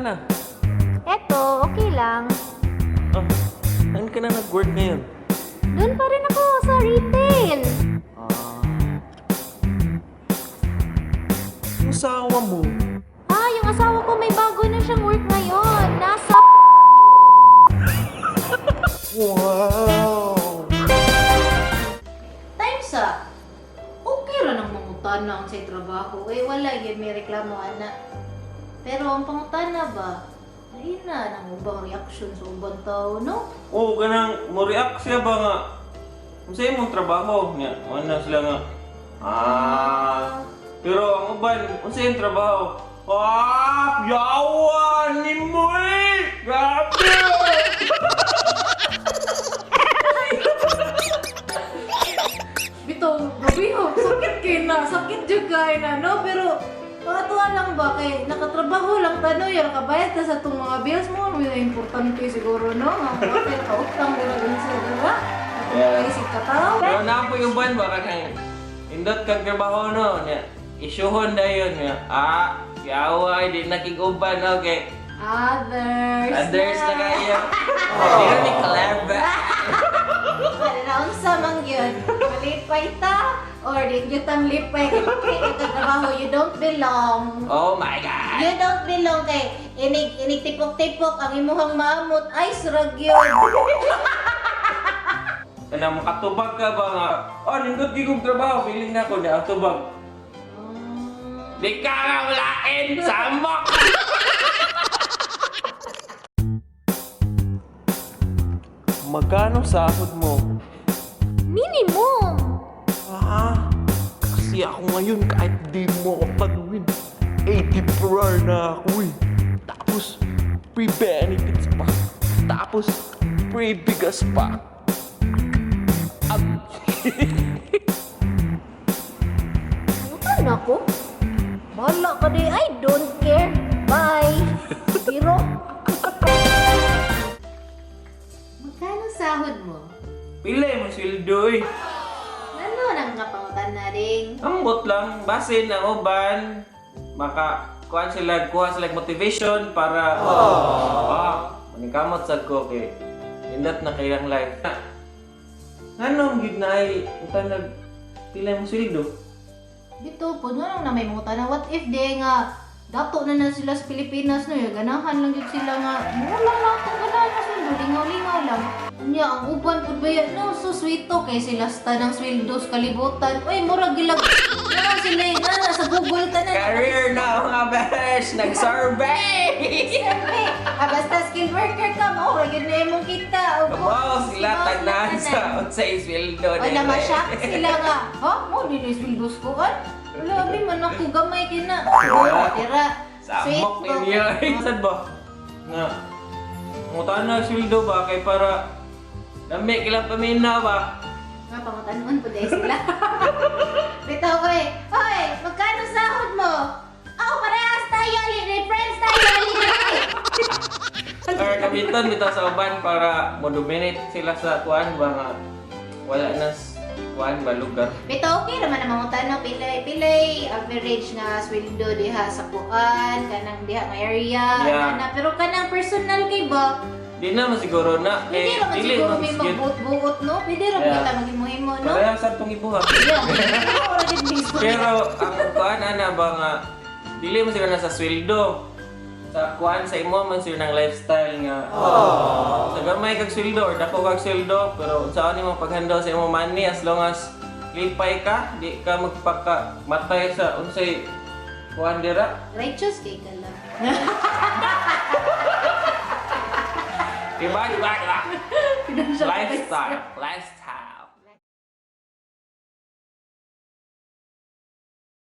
na? Eto, okay lang. Oh, saan ka na nag-work ngayon? Doon pa rin ako sa retail. Ah. Yung asawa mo? Ah, yung asawa ko, may bago na siyang work ngayon. Nasa Wow! Times ah. Okay ra nang mangutana ang sa trabaho. Eh, wala yun may reklamo, ana. Pero ang pangutana ba, ay na, nang ubang reaction sa ubang tao, no? Oo, ganang mo react siya ba nga? Kung sa imong trabaho, nga, ano sila nga, ah, pero ang uban, unsa imong trabaho? Ah, yawa ni mo eh! Grabe! Bitaw, gabi ho, sakit kay na, sakit jud kay na, no? Pero, pakatuwa lang ba kay nakatrabaho lang ta, no? Yan, nakabayad ta sa itong mga bills mo, may importante siguro, no? Ang hotel, kautang, gano'n, gano'n, diba? Yeah. Isip ka tao. Pero na po yung uban ba kanang indot kag trabaho no nya. Isyuhon dayon nga. Ah, yawa di nakig-uban, okay. Others. Others na kayo. Di na ni clever. Wala na unsa man yun. Malipay ta or di gyud tang lipay kay katrabaho, you don't belong. Oh my God. You don't belong kay inig inig tipok-tipok ang imuhang maamot ay surag yun. Kanang makatubag ka ba nga? Oh, nindot gyud kong trabaho, feeling na ako na atubag. Di ka nga walain, samok. Magkano sahod mo? Minimum. Ah, kasi ako ngayon kahit di mo ako tanungin, 80 per hour na ako eh. Tapos, free benefits pa. Tapos, free bigas pa. Ano na ko? Bahala ka di. I don't care. Bye. Zero. Magkano sahod mo? Pila mo sweldo eh. Ano nang kapangutan na ring? Ambot lang, basin ang uban. Maka, kuha sila, kuha sila motivation para, ah, manikamot sad ko kay nindot na kayang life. Anong gid na ay, utan nag, pila mo sweldo? Dito po, nga na may mga na what if di nga dato na na sila sa Pilipinas no, yung ganahan lang yun sila nga, mo lang na itong ganahan na sweldo, lingaw-lingaw lang. Unya, ang uban po ba yan? No, so sweet to, kay sila sta ng sweldo sa kalibutan. Uy, murag gilag, na sila, eh, na, sa Google tanan. Career na mga besh! Nag-survey! Siyempre, ah, basta skilled worker ka mo, oh, yun na imong kita. O, Kabaw sila Kabaw tanan tanan. sa unsay sweldo O na ma-shock sila nga. Ha? Mo din yung sweldo ko kan? Labi man ako gamay kina. Tira. Sweet Samok to. ninyo. Sad ba? Nga. Ngutan na sweldo ba kay para lami kila pamina ba? Nga pangutanon po dahil sila. Bitaw ko eh. Hoy, magkano sahod mo? Ako, parehas tayo, li friends tayo, li Or kapitan bitaw sa uban para mo dominate sila sa kuan ba nga wala na kuan ba lugar. Bitaw, okay naman ang mga tanong. Pilay, pilay, average nga sweldo diha sa kuan, kanang diha nga area, Yeah. kana. Pero kanang personal kay ba? Di na man siguro na Pwede kay raman dili siguro man may siguro. magbuot-buot, no? Pwede ra Yeah. kita maghimo-himo, no? Pareha sa tong ibuhat. Yeah. Ora gid mismo. Pero ang kuan ana ba nga dili man siguro na sa sweldo. Sa kuan sa imo man siguro ng lifestyle nga. Sa gamay kag sweldo or dako kag sweldo pero unsaon nimo paghandle sa imong money as long as lipay ka, di ka magpaka matay sa unsay kuan dira. Righteous kay ka lang. Diba? Diba? Diba? Lifestyle. Lifestyle.